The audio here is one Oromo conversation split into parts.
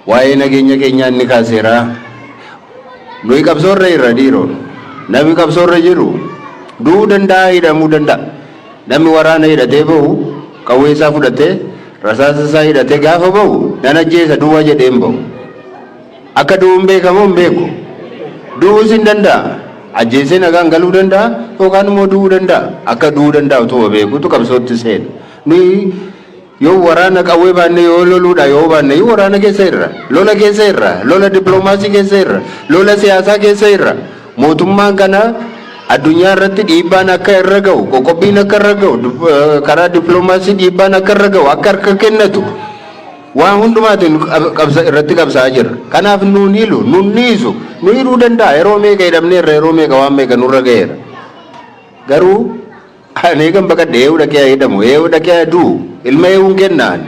Waa'ee nageenya keenyaa inni kaaseera. Nuyi qabsoorra jirra dhiiroo. Namni qabsoorra jiru du'uu danda'a, hidhamuu danda'a. Namni waraana hidhatee bahu qawwee isaa fudhatee rasaasa isaa hidhatee gaafa bahu nan ajjeesa duwwaa jedhee hin bahu. Akka du'u hin beeka moo hin beeku? Du'uus hin danda'a. Ajjeesee nagaan galuu danda'a yookaan immoo du'uu danda'a. Akka du'uu danda'a utuma beekutu qabsootti seena. Nuyi yoo waraana qawwee baanne yoo loluudha yoo baanne iyyuu waraana keessa irra, lola keessa irra, lola dippiloomaasii keessa irra, lola siyaasaa keessa irra. Mootummaan kana addunyaa irratti dhiibbaan akka irra ga'u, qoqqobbiin akka irra ga'u, karaa dippiloomaasii dhiibbaan akka irra ga'u, akka harka kennatu waan hundumaatiin irratti qabsaa'aa jirra. Kanaaf nuun hilu, nuun dhiisu, nu hidhuu danda'a. Yeroo meeqa hidhamneerra, yeroo meeqa waan meeqa nurra ga'eera. Garuu ani eegan baqadhe eewu dhaqee haa hidhamu, eewu dhaqee haa du'u, ilma eewuun kenna ani.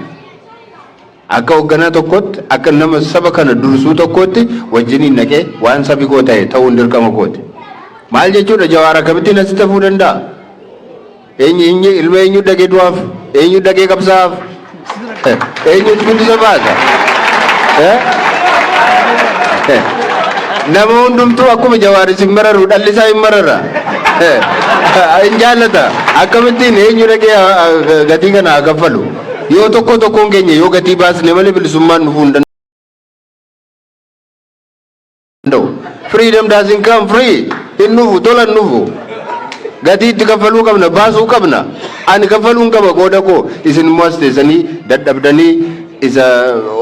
Akka hoogganaa tokkootti, akka nama saba kana dursuu tokkootti wajjiniin dhaqee waan sabi koo ta'e ta'uun dirqama kooti. Maal jechuudha Jawaar akkamittiin asitti hafuu danda'a? Eenyu eenyu ilma eenyu dhaqee du'aaf? Eenyu dhaqee qabsaa'aaf? Eenyutu bilisa baasa? Nama hundumtuu akkuma Jawaar isin mararu dhalli isaa hin marara. Hin jaallata. Akkamittiin eenyu dhaqee gatii kana haa kaffalu? Yoo tokko tokkoon keenya yoo gatii baasne malee bilisummaan dhufuu hin danda'u. Freedom doesn't come free. Hin dhufu, tola hin dhufu. Gatii itti kaffaluu qabna, baasuu qabna. Ani kaffaluun qaba qooda koo. Isin immoo as teessanii dadhabdanii isa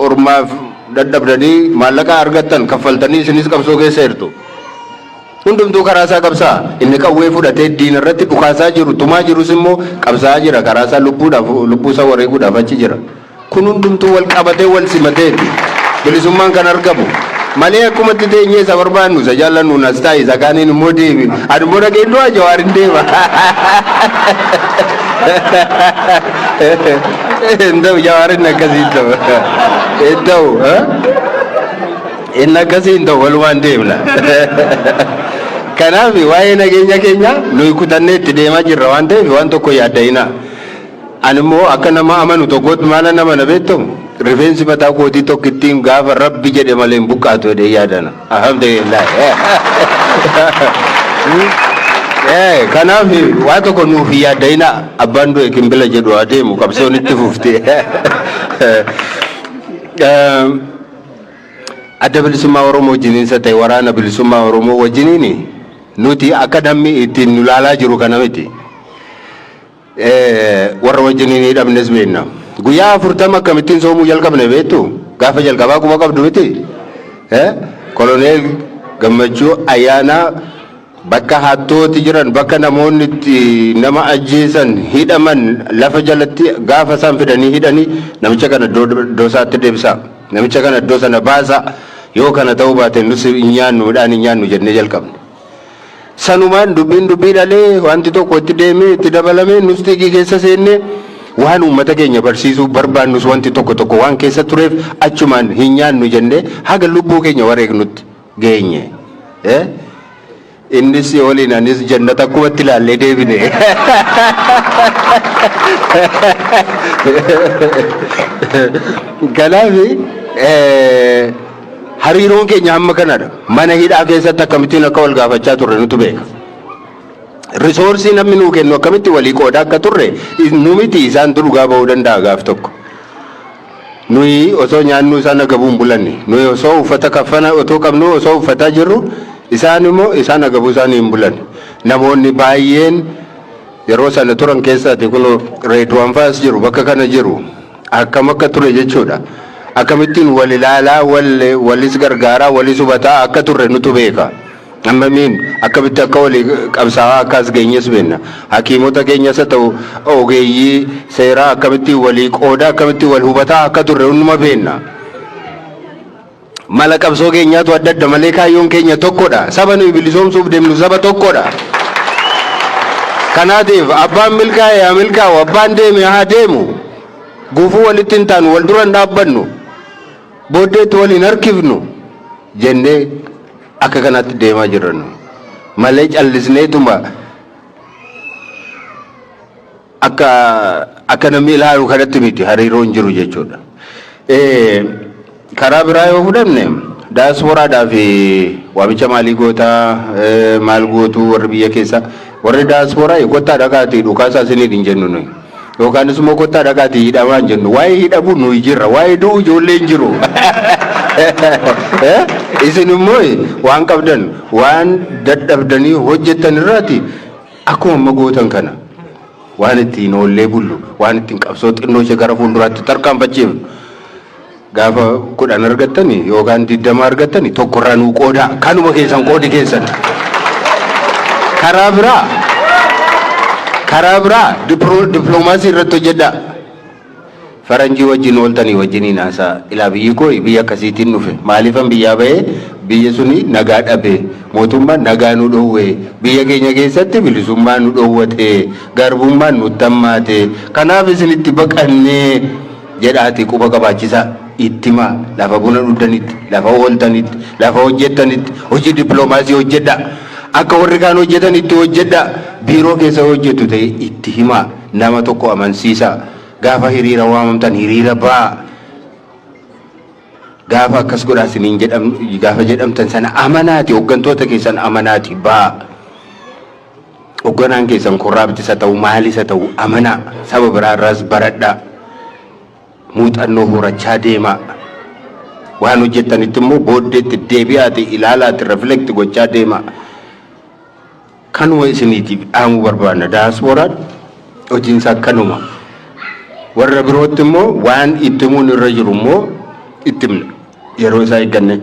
ormaaf dadhabdanii maallaqa argattan kaffaltanii isinis qabsoo keessa jirtu. Hundumtuu karaa isaa qabsaa'a. Inni qawwee fudhatee diina irratti dhukaasaa jiru, tumaa jirus immoo qabsaa'aa jira. Karaa isaa lubbuudhaaf, lubbuu isaa wareeguudhaaf achi jira. Kun hundumtuu wal qabatee wal simateeti bilisummaan kan argamu. Malee akkumatti teenyee isa barbaannu isa jaallannuun as taa'i isa kaaniin immoo deemi. Ani immoo dhaqeen du'a Jawaar hin deema. Hin ta'u Jawaar inni akkasii hin ta'u. Hin ta'u. Inni akkasii hin ta'u walumaan deemna. Kanaaf waa'ee nageenya keenya nuyi kutannee itti deemaa jirra waan ta'eef waan tokko yaadda'inaa. Ani immoo akka nama amanu tokkootti maalan amana beektu? Rifeensi mataa kootii tokkittiin gaafa Rabbi jedhe malee hin buqqaatu jedhee yaadana. Alhamdulillah. Kanaaf waa tokko nuuf hin yaadda'inaa. Abbaan du'e kimbila jedhu haa deemu qabsoon itti fufti. Adda Bilisummaa Oromoo wajjiniinsa ta'e waraana bilisummaa Oromoo wajjiniin nuti akka namni ittiin nu laalaa jiru kana miti. Warra wajjiniin hidhamnes beekna. Guyyaa 40 akkamittiin soomuu jalqabne beektu? Gaafa jalqabaa quba qabdu miti? Koloneel Gammachuu Ayyaanaa bakka hattooti jiran, bakka namoonni itti nama ajjeesan, hidhaman, lafa jalatti gaafa isaan fidanii hidhanii namicha kana iddoo isaatti deebisaa. Namicha kana iddoo sana baasaa. Yoo kana ta'uu baate nus hin nyaannu, midhaan hin nyaannu jennee jalqabne. Sanumaan dubbiin dubbii dhalee wanti tokko itti deemee itti dabalamee nus xiiqii keessa seennee waan uummata keenya barsiisuu barbaannus wanti tokko tokko waan keessa tureef achumaan hin nyaannu jennee haga lubbuu keenya wareegnutti geenye. Innis waliin anis jannata akkumatti ilaallee deebine. Kanaaf Hariiroon keenya hamma kanadha. Mana hidhaa keessatti akkamittiin akka wal gaafachaa turre nutu beeka. Risoorsii namni nuu kennu akkamitti walii qoodaa akka turre nu miti isaantu dhugaa ba'uu danda'a gaaf tokko. Nuyi osoo nyaannuu isaan agabuu hin bulanne. Nuyi osoo uffata kaffana otoo qabnu osoo uffataa jirru isaan immoo isaan agabuu isaanii hin bulan. Namoonni baay'een yeroo sana turan keessaati kun Reedwaan fa'as jiru bakka kana jiru. Akkam akka ture jechuudha. Akkamittiin wal ilaalaa, wal walis gargaaraa, walis hubataa akka turre nutu beeka. Hammamiin akkamitti akka walii qabsaa'aa akka as geenyes beekna. Hakiimota keenyas haa ta'u ogeeyyii seeraa akkamittiin walii qoodaa, akkamittiin wal hubataa akka turre hunduma beekna. Mala qabsoo keenyaatu adda adda malee kaayyoon keenya tokkodha. Saba nuyi bilisoomsuuf deemnu saba tokkodha. Kanaatiif abbaan milkaa'e haa milkaa'u, abbaan deeme haa deemu. Gufuu walitti hin taanu, wal dura hin dhaabbannu, booddeetti wal hin harkifnu jennee akka kanatti deemaa jirra nuyi. Malee callisneetuma akka akka namni ilaalu kanatti miti hariiroon jiru jechuudha. Karaa biraa yoo fudhanne, daasporaadhaa fi waamicha maalii gootaa, maal gootuu warri biyya keessaa? Warri daasporaa, kottaa dhaqaatii dhukaasaa isiniin hin jennu nuyi. Yookaanis immoo kottaa dhaqaatii hidhamaa hin jennu. Waa'ee hidhamuu nuyi jirra. Waa'ee du'u ijoollee hin jiru. Isin immoo waan qabdan, waan dadhabdanii hojjettan irraati, akkuma amma gootan kana, waan ittiin oollee bullu, waan ittiin qabsoo xinnoo ishee gara fuulduraatti tarkaanfachiifnu, gaafa 10 argattani yookaan 20 argattani, tokkorraa nuu qoodaa. Kanuma keessan, qoodi keessan. Karaa biraa dippiloomaasii irratti hojjedhaa. Faranjii wajjin ooltanii wajjiniin haasaa. Ilaa, biyyi koo biyya akkasiitiin dhufe. Maaliifan biyyaa bahee? Biyya suni nagaa dhabe, mootummaan nagaa nu dhoowwe, biyya keenya keessatti bilisummaa nu dhoowwate, garbummaan nutti hammaate, kanaaf isinitti baqannee jedhaati quba qabaachisaa ittimaa. Lafa buna dhuddanitti, lafa ooltanitti, lafa hojjettanitti hojii dippiloomaasii hojjedhaa. Akka warri kaan hojjetanitti hojjedhaa. Biiroo keessa hojjetu ta'e itti himaa, nama tokko amansiisaa. Gaafa hiriira waamamtan hiriira ba'aa. Gaafa akkas godhaa isiniin jedham, gaafa jedhamtan sana amanaati, hooggantoota keessan amanaati ba'aa. Hoogganaan keessan corrupt isa ta'u, maalis haa ta'u, amanaa. Saba biraarraas baradhaa, muuxannoo horachaa deemaa. Waan hojjettanitti immoo booddeetti deebi'aati ilaalaati reflect gochaa deemaa. Kanuma isiniitiif dhaamuu barbaanna. Daaspooraan hojiinsaa kanuma. Warra birootti immoo waan itti himuun irra jiru immoo itti himna yeroo isaa eegganne.